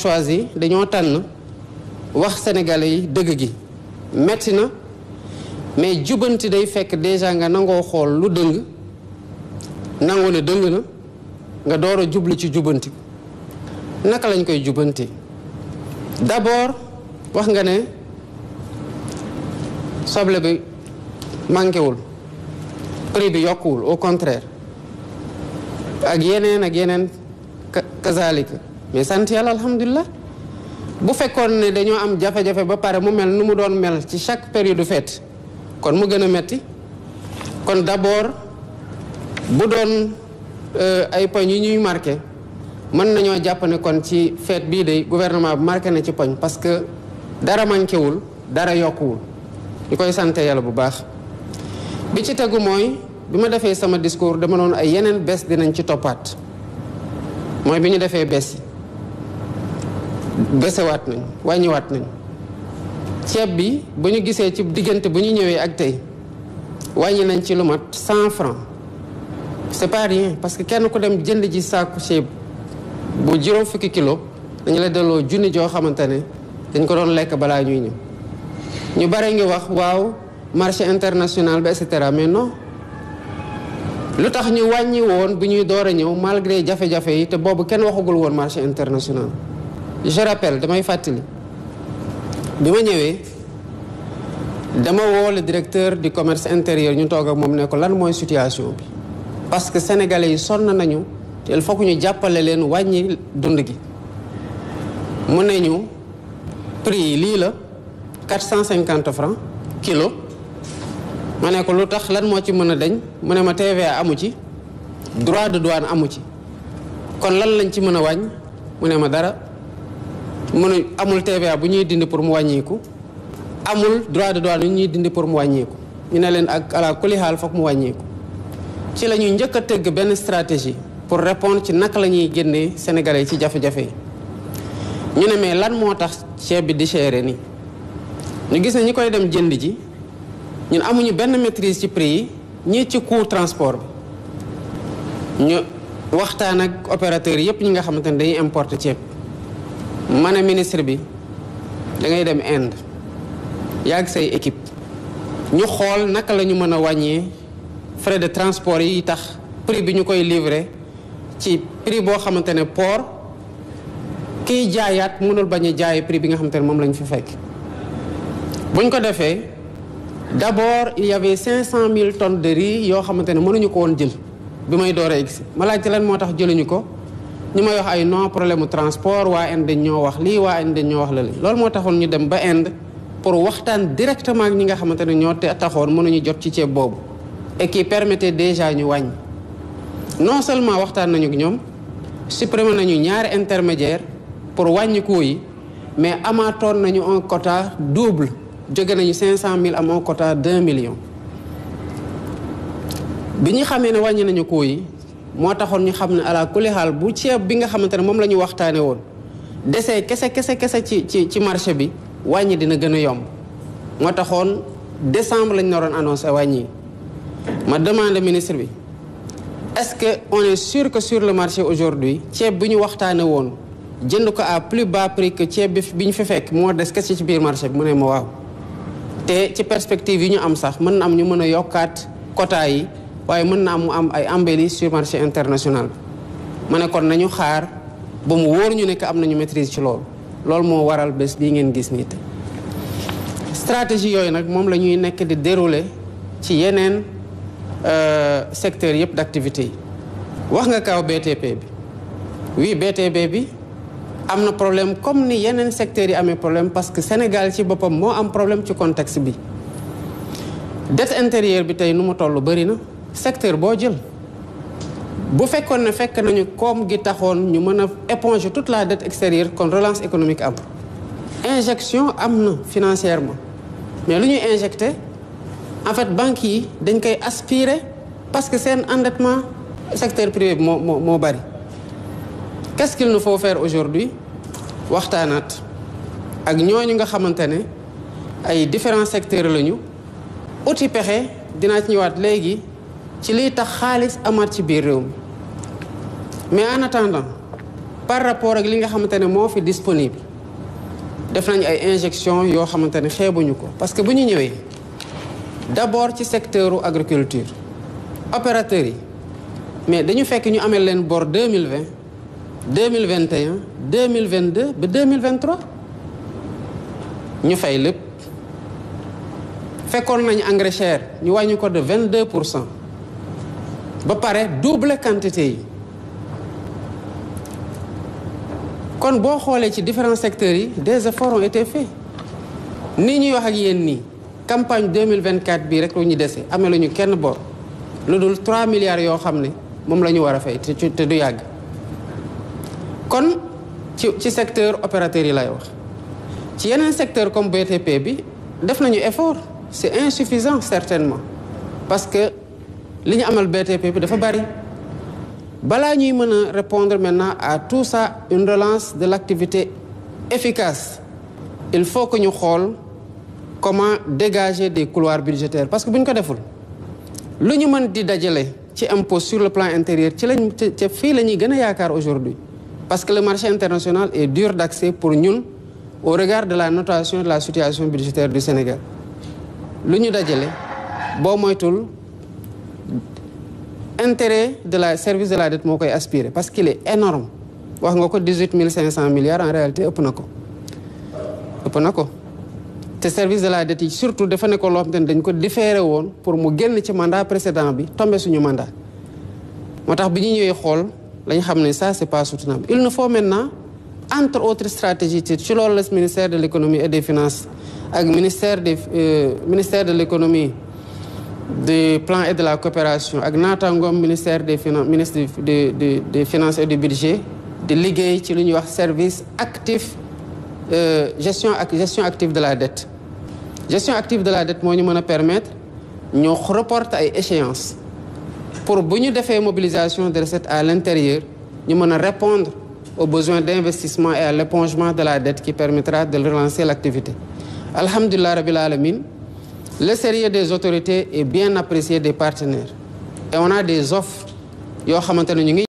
choisi dañoo tànn wax sénégalais yi dëgg gi metti na mais jubanti day fekk déjà nga nangoo xool lu dëng nangu ne dëng na nga door a jublu ci jubanti naka lañ koy jubanti d'abord wax nga ne soble bi manqué wul prix bi yokkuwul au contraire ak yeneen kazalika mais sant yàlla alhamdulilah bu fekkoon ne dañoo am jafe-jafe ba pare mu mel nu mu doon mel ci chaque période fête kon mu gën a metti kon d'abord bu doon ay poñ yi ñuy marqué mën nañoo jàpp ne kon ci fête bii de gouvernement bi marqué na ci poñ parce que dara manqué wul dara yokkuwul ñu koy sant yàlla bu baax bi ci tegu mooy bi ma defee sama discours dama noonu ay yeneen bés dinañ ci toppaat mooy bi ñu defee bés yi bésewaat nañ wàññiwaat nañ ceeb bi bu ñu gisee ci diggante bu ñu ñëwee ak tey wàññi nañ ci lu mat 100 francs c'est pas rien parce que kenn ku dem jënd ji saaku ceeb bu juróom fukki kilo dañu la delloo junni joo xamante ne dañ ko doon lekk balaa ñuy ñëw ñu bare ngi wax waaw marché international bi et cetera mais non lu tax ñu wàññi woon bu ñuy door a ñëw malgré jafe-jafe yi te boobu kenn waxagul woon marché international je rappelle damay fàttali bi ma ñëwee dama woo le directeur du commerce intérieur ñu toog ak moom ne ko lan mooy situation bi parce que sénégalais yi sonn nañu te il faut que ñu jàppale leen wàññi dund gi mu ne ñu prix yi lii la 450 francs kilo ma ne ko lu tax lan moo ci mën a dañ mu ne ma TVA amu ci droit de douane amu ci kon lan lañ ci mën a wàññ mu ne ma dara mu ne amul TVA bu ñuy dindi pour mu wàññeeku amul droit de douane yu ñuy dindi pour mu wàññeeku ñu ne leen ak ala kulli xaal foog mu wàññeeku ci la ñuy njëkk a tëgg benn stratégie pour répondre ci naka la ñuy génnee sénégalais yi ci jafe-jafe yi ñu ne mais lan moo tax ceeb bi di cher nii ñu gis ne ñi koy dem jënd ji ñun amuñu benn maîtrise ci prix yi ñii ci coût transport bi ñu waxtaan ak opérateurs yépp ñi nga xamante ne dañuy importer ceeb ma ne ministre bi da ngay dem Inde yàgg say équipe ñu xool naka la ñu mën a wàññee frais de transport yi tax prix bi ñu koy livrer ci prix boo xamante ne port kiy jaayaat mënul bañ a jaay prix bi nga xamante ne moom lañ fi fekk buñ ko defee d'abord il y avait 500 000 tonnes de riz yoo xamante ne mënuñu ko woon jël bi may door a egsi ma laajte lan moo tax jëluñu ko ñu may wax ay non problème mu transport waa Inde dañ ñoo wax lii waa Inde dañ ñoo wax la lii loolu moo taxoon ñu dem ba Inde pour waxtaan directement ak ñi nga xamante ne ñoo taxoon mënuñu jot ci ceeb boobu et qui permettait déjà ñu wàññi non seulement waxtaan nañu ak ñoom supprimer nañu ñaari intermédiaire pour wàññi coût yi mais amaatoon nañu un quota double jóge nañu 500 000 am un quota 2 millions bi ñu xamee ne wàññi nañu coût yi moo taxoon ñu xam ne ala kulli xaal bu ceeb bi nga xamante ne moom la ñu waxtaane woon desee kese ci marché bi wàññi dina gën a yomb moo taxoon décembre lañ naroon annoncé wàññi ma demande ministre bi est-ce que on est sûr que sur le marché aujourd'hui ceeb bi ñu waxtaane woon jënd ko à plus bas prix que ceeb bi ñu fi fekk moo des kese ci biir marché bi mu ne ma waaw te ci perspective yi ñu am sax mën na am ñu mën a yokkaat quota yi waaye mën na am mu am ay embellis sur marché international ma ne kon nañu xaar ba mu wóor ñu ne que am nañu maîtrise ci loolu moo waral bés bii ngeen gis nii te stratégie yooyu nag moom la ñuy nekk di dérouler ci yeneen secteurs yëpp d'activité yi wax nga kaw BTP bi oui BTP bi am na problème comme ni yeneen secteurs yi amee problème parce que Sénégal ci boppam moo am problème ci contexte bi dette intérieure bi tey nu mu toll bëri na secteur boo jël bu fekkoon ne fekk nañu koom gi taxoon ñu mën a éponger toute la dette extérieure kon relance économique am injection am na financièrement mais lu ñuy injecté en fait banques yi dañ koy aspirer parce que seen endettement secteur privé bi moo bari qu'est-ce qu'il nous faut faire aujourd'hui waxtaanaat ak ñooñu nga xamante ne ay différents secteurs lañu uti pexe dinaa ci ñëwaat léegi ci liy tax xaalis amaat ci biir réew mi mais en attendant par rapport ak li nga xamante ne moo fi disponible def nañ ay injection yoo xamante ne xeebuñu ko parce que bu ñu ñëwee d'abord ci secteuru agriculture opérateurs yi mais dañu fekk ñu amee leen bor 2020 2021 2022 ba 2023 ñu fay lépp fekkoon nañu engrais cher ñu wàññi ko de 22% ba pare double quantité yi kon boo xoolee ci différents secteurs yi des efforts ont été faits nii ñuy wax ak yéen nii campagne 2024 bii rek lu ñu dese amee lu ñu kenn bor lu dul 3 milliards yoo xam ne moom la ñu war a fay te du yàgg kon ci secteur opérateur yi lay wax ci yeneen secteur comme BTP bi def nañu effort c'est insuffisant certainement parce que li ñu amal BTP bi dafa bari balaa ñuy mën a répondre maintenant à tout ça une relance de l'activité efficace il faut que ñu xool comment dégager des couloirs budgétaires parce que bu ñu ko deful lu ñu mën di dajale ci impôt sur le plan intérieur ci lañ ca fii la ñuy gën a yaakaar aujourd'hui parce que le marché international est dur d'accès pour ñun au regard de la notation de la situation budgétaire du Sénégal lu ñu dajale boo moytul intérêt de la service de la dette moo koy aspirer parce qu'il est énorme wax nga ko 18 500 milliards en réalité ëpp na ko te service de la dette yi surtout dafa ne ko loo xam te ne dañ ko différé woon pour mu génn ci mandat précédent bi tombé suñu mandat moo tax bi ñu ñëwee xool lañ xam ne ça c'est pas soutenable il nous faut maintenant entre autres stratégies ci loolu la ministère de l'économie et des finances ak ministère de l'économie du plan et de la coopération ak naataangoom ministère des finances ministre des finances et du budget di liggéey ci lu ñuy wax service actif gestion active de la dette gestion active de la dette moo ñu mën a permettre ñu reporter ay échéances pour bu ñu defee mobilisation de recettes à l'intérieur ñu mën a répondre aux besoins d'investissement et à l'épongement de la dette qui permettra de relancer l'activité alhamdulillah rabbil alamin le sérieux des autorités est bien apprécié des partenaires et on a des offres yoo xamante ne ñu ngi